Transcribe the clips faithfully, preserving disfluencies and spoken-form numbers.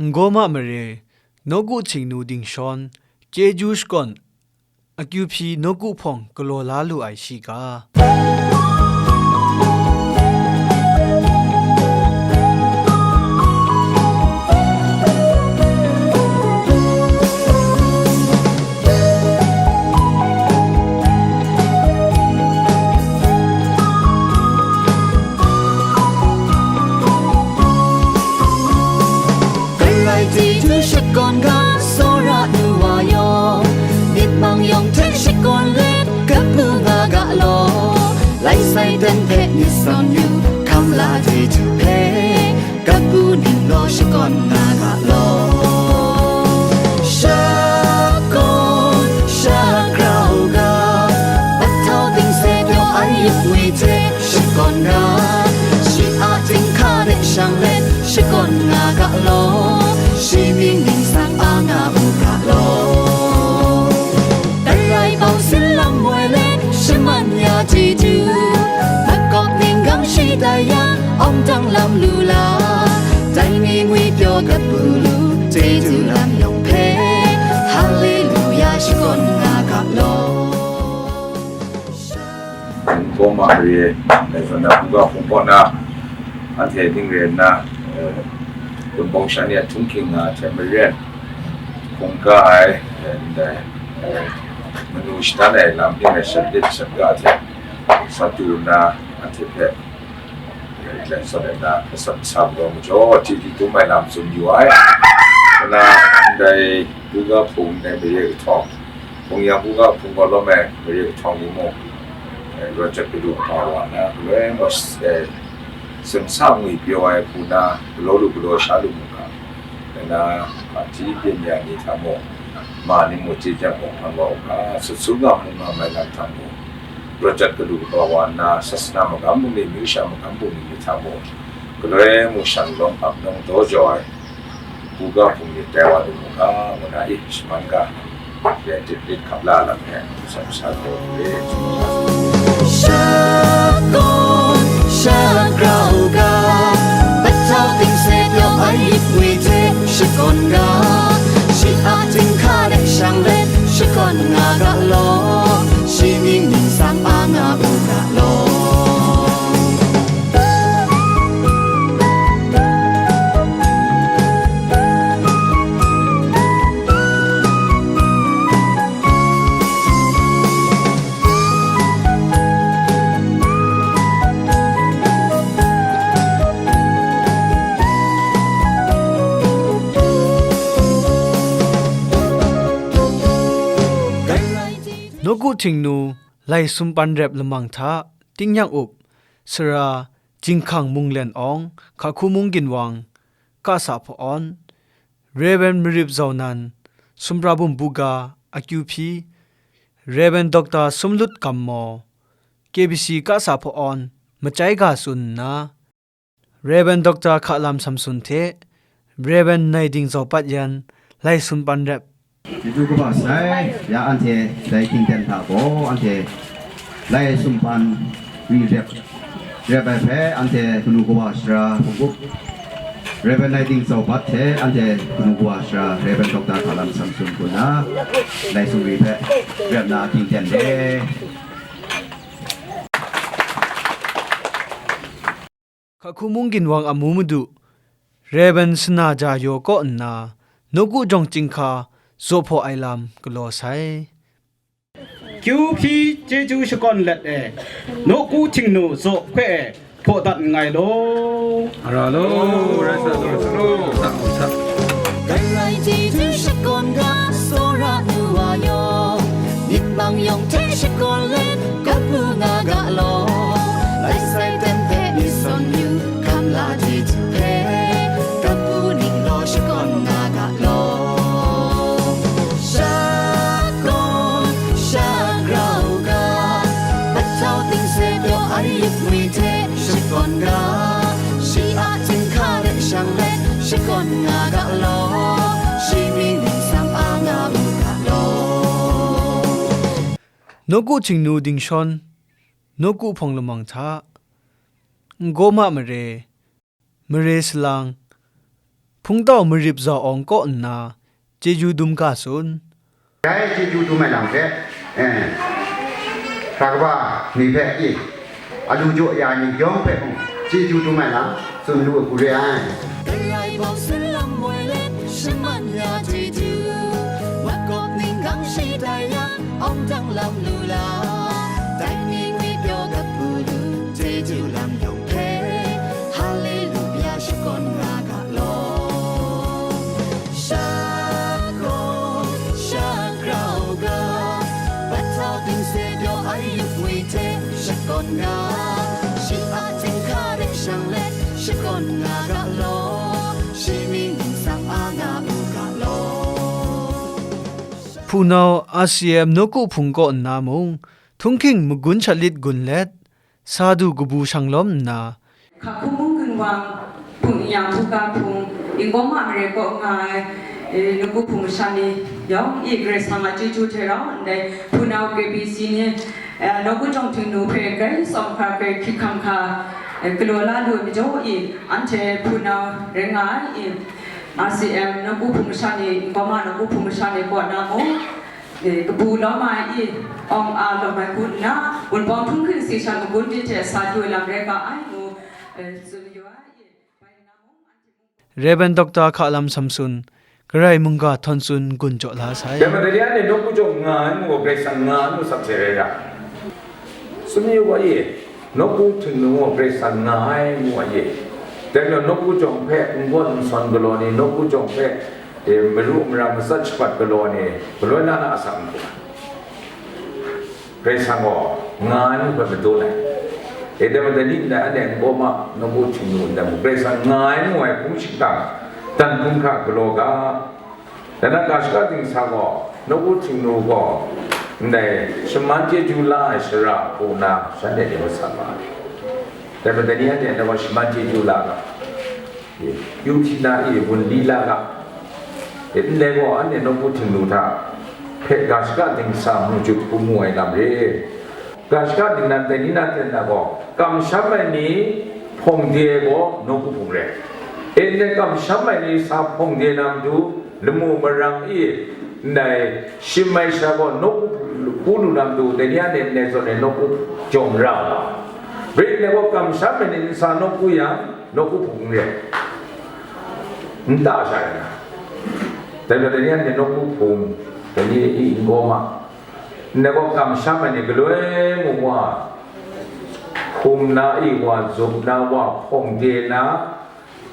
Ngawma mare, nawku Htingnu dingshawn, chyeju shakawn, akyu hpyi nawku hpawng galaw la lu ai shiga. Karai chyeju shakawn ga, tsawra nu wa yawng, myit mang yawng hte shakawn let, kabu nga ga law. Lai sai ten hpe myit sawn yu, hkam la chyeju hpe, kabu ning law shakawn nga ga law. Shakawn, shagrau ga, pahtau ting se pyaw ai yup ngwi hte shakawn ga, shi a jinghka de shang let shakawn nga ga law, shi mying ningsang a nga u ga law. Darai bau sin lam moi let shaman ya chyeju, makawp ninggang shi tai ya, awng dang lam lu la, dai ni ngwi pyaw gat bu lu, chyeju lam yawng hpe, Haleluya shakawn nga ga law. Hpawng ma re, eh, zawn na hpungga hpung kaw na, anhte ning re nna, eh, Wunpawng sha ni a htunghking nga hte maren hkungga ai, eh, ndai, eh, manu shadan ai lam ning ai shat lit shat ga hte sa tu nna, anhte hpe, eh, len sawt ai nna, asak sa majaw majaw, hti hti tum ai lam tsun yu ai. Nna, ndai hpungga hpung, ndai mare kahtawng, hpung yang hpungga hpung gaw lawm ai mare kahtawng ni mung, eh, rawt jat kadu kaba wa nna, galoi mawsh, eh, simsa ngwi pyaw ai hku na, galaw lu galaw sha lu mu ga, nna, hpaji byen ya ni hta mung, ma ni mung chye jang mung hpang wa u ga, sut sung nga mung nga mai lam hta mung, rawt jat kadu kaba wa nna, sasana magam bungli, amyu sha magam bungli ni hta mung, galoi mung shang lawm ap nawng daw jaw ai, hpungga hpung myit tai wa lu mu ga, ngu na i shaman ga, ya tit lit hkap la lam hte, masha masha taw re. Shakawn, shagrau ga, pahtau ting se pyaw ai lit ngwi hte shakawn ga, shi a jinghka de shang let shakawn nga ga law, shi mying ningsang a nga u ga law. Nawku Htingnu, lai sumpan rep lamang hta, tingnyang up, sara, Jinghkang Munglen Awng, Hkahku Mung Ginwang, Kasa Hpa-awn, Rev. Marip Zaunan, Sumprabum Buga, Akyu Hpyi, Rev. Doctor Sumlut Gammaw, K B C Kasa Hpa-awn, Machyai Ga tsun nna, Rev. Doctor Hkalam Samson hte Rev. Naiding Zaupat yan lai sumpan rep. Chyeju kaba sai, ya anhte dai hkying ten hta gaw, anhte lai sumpan ri rep, rep ai hpe, anhte kanu kawa sara hpunggup, Rev. Naiding Zaupat hte anhte kanu kawa sara Rev. Doctor Hkalam Samson hku nna, lai sumri hpe rep na hkying ten de. Hkahku Mung Ginwang amu madu, Rev. Sena Ja Yaw kaw nna, nawku jawng chyinghka zaw hpaw ai lam galaw sai. Kyu hpyi chyeju shakawn let e, nawku Htingnu zaw hpe e, hpaw dat nngai law. Ara law, rai sa law, sa law, sa, sa. Karai chyeju shakawn ga, tsawra nu wa yawng, myit mang yawng hte shakawn let, kabu nga ga law. Lai sai ten hpe myit sawn yu, hkam la chyeju hpe, kabu ning law shakawn nga ga law. Shakawn, shagrau ga, pahtau ting se pyaw ai lit ngwi hte shakawn ga, shi a chyinghka de shang let shakawn nga ga law, shi mying ningsang a nga u ga law. Nawku Htingnu dingshawn, nawku hpawng lamang hta, Ngawma mare, mare salang, Hpungtau Marip Za Awng kaw nna chyeju dum ga tsun. Dai chyeju dum ai lam hpe, eh, hkra kaba ni hpe i, a lu jaw ya ni yawng hpe mung chyeju dum ai lam tsun lu ai hku re ai. Karai bawng salam woi let shaman ya chyeju, wa kawp ninggang shi tai ya, awng dang lam lu la, dai ni ngwi pyaw gat hku lu, chyeju lam yawng hpe, Haleluya shakawn nga ga law. Shakawn, shagrau ga, bahtau dingse pyaw ai yup ngwi hte shakawn nga, shi a htinghka rai shang let shakawn nga ga law, shi mying ningsang a nga u ga law. Hpunau R C M Nawku Hpung kaw nna mung, htunghking magun shat lit gun let, sa du kabu shang lawm nna, Hkakhum mung ginwang, hpung yang hpuga hpung, Ingkawma mare kaw nga ai, e, nawku hpung masha ni yawng e Karai Kasang a chyeju hte rau ndai, hpunau K B C ni, e, nawku jawng htingnu hpe grai tsawm hkra, grai hkrit hkam hkra, e, galaw la lu ai majaw e, anhte hpunau rai nga ai e, R C M nawku hpung masha ni, Ingkawma nawku hpung masha ni kaw na mung, e, kabu lawm ai i, awng a lawm ai hku nna, wunpawng htunghking si shan magun di hte sa du ai lam rai ga ai ngu, e, tsun mayu ai i, bai nna mung anhte mung. Rev. Doctor Hkalam Samson, Karai mungga htawn tsun gun jaw la sai. Dai majaw de anhte nawku jawng nga ai ngu gaw, Karai Kasang nga ai ngu sat hte rai ra. Sumyu wa e, nawku htingnu gaw Karai Kasang nga ai ngu wa e. Dai majaw nawku jawng hpe n-, gawn nsawn galaw ni, nawku jawng hpe, e, maru mara matsat shapat galaw ni, galoi na na a sa n-, Karai Kasang gaw nga ai ngu hpe madun ai. E, dai majaw ni ndai anhte Ingkawma nawku htingnu ndai mung, Karai Kasang nga ai ngu ai hpung shingkang, dan hpung hkra galaw ga, Dai na ga shaka dingsa gaw, nawku htingnu gaw, ndai shaman chyeju la ai shara hku na shanhte ni hpe san ma ai. Dai majaw ni anhte ndai gaw shaman chyeju la ga, yu hti na e wunli la ga, ndai gaw anhte nawku htingnu hta hpe ga shaka dingsa mu jut hku mu ai lam re. Ga shaka ningnan dai ni na ten na gaw, kamsham ai ni hpawng de ai gaw nawku hpung re. E ndai kamsham ai ni sa hpawng de na matu, lamu marang e ndai shim ai sha gaw nawku hpung lu na matu, dai ni a nen ndai zawn e nawku jawng ra wa. Rai nna gaw kamsham ai ni nsa nawku yang, nawku hpung n re. Nta sha rai na. Dai gaw dai ni a nen nawku hpung, dai ni e Ingkawma. Ndai gaw kamsham ai ni galoi mung wa hkum na i, wa zup na, wa hpawng de na,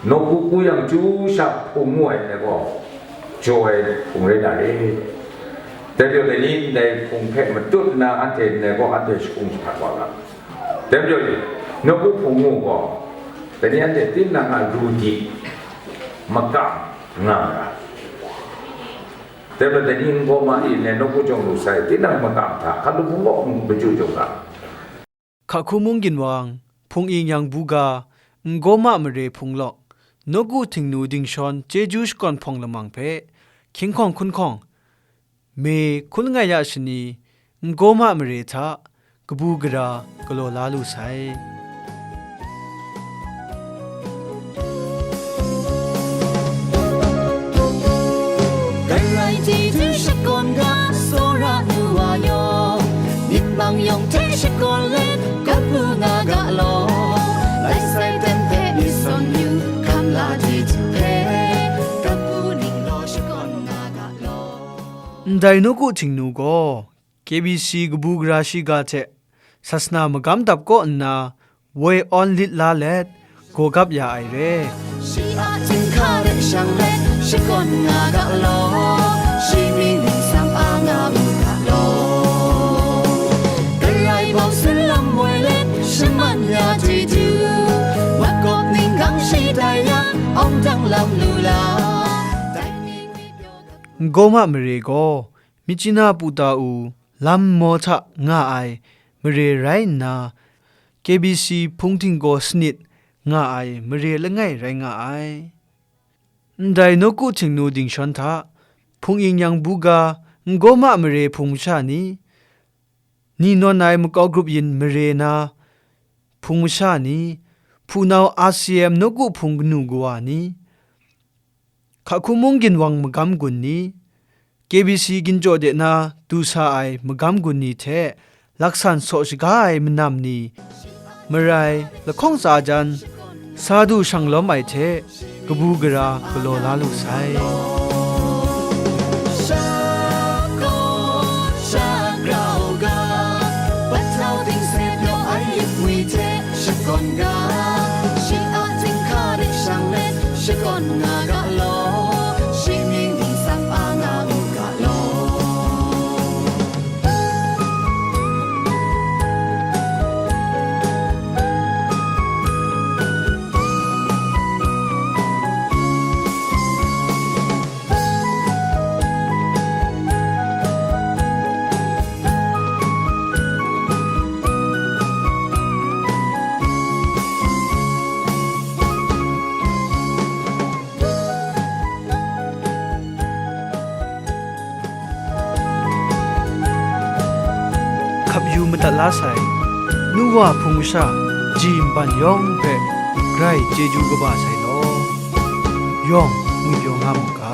nawku ku yang chyu sha hpung mu ai ndai gaw, jaw ai hpung rai na re. Dai majaw dai ni ndai hpung hpe matut nna anhte ndai gaw anhte shakung jahpat wa ga. Dai majaw ni, nawku hpung mu gaw, dai ni anhte tinang a ru di makam nga ra. Dai majaw dai ni Ingkawma e ndai nawku jawng lu sai, tinang makam hta hkalup hpung kaw n maju jaw ga. Hkakhum mung ginwang, hpung ing yang buga, Ingkawma mare hpung lawk, nawku htingnu dingshawn chyeju shakawn hpawng lamang hpe, hkying hkawng hkun hkawng, me hkun langai ya shani, Ingkawma mare hta, kabu gara galaw la lu sai. Karai chyeju shakawn ga, tsawra nu wa yawng, myit mang yawng hte shakawn let, kabu nga ga law. Lai sai ten hpe myit sawn yu, hkam la chyeju hpe, kabu ning law shakawn nga ga law. Ndai nawku htingnu gaw, K B C kabu gara shiga hte sasana magam dap kaw nna, woi awn lit la let, gaw gap ya ai re. Shi a htinghka rai shang let, shakawn nga ga law, shi mying ningsang a nga u ga law. Karai bawng salam woi let, shaman ya chyeju, wa kawp ninggang shi tai ya, awng dang lam lu la. Dai ni ngwi pyaw ga Ingkawma mare gaw, Myitkyina Putau lam nmaw hta nga ai mare rai nna, K B C hpung htinggaw sanit nga ai mare langai rai nga ai. Ndai nawku htingnu dingshawn hta, hpung ing yang buga, Ingkawma mare hpung masha ni, ni nawn ai makau grup yin mare na hpung masha ni, hpunau R C M nawku hpung kanu kawa ni, Hkahkung mung ginwang magam gun ni, K B C ginjaw de na du sa ai magam gun ni hte laksan saw shaga ai manam ni, marai lahkawng tsa jan, sa du shang lawm ai hte kabu gara galaw la lu sai. Shakawn ga, shakawn nga ga law, shi mying ningsang a nga u ga law. Hkap yu madat la sai, nu wa hpung masha, ji nban yawng hpe grai chyeju kaba sai law, yawng ngwi pyaw nga mu ga.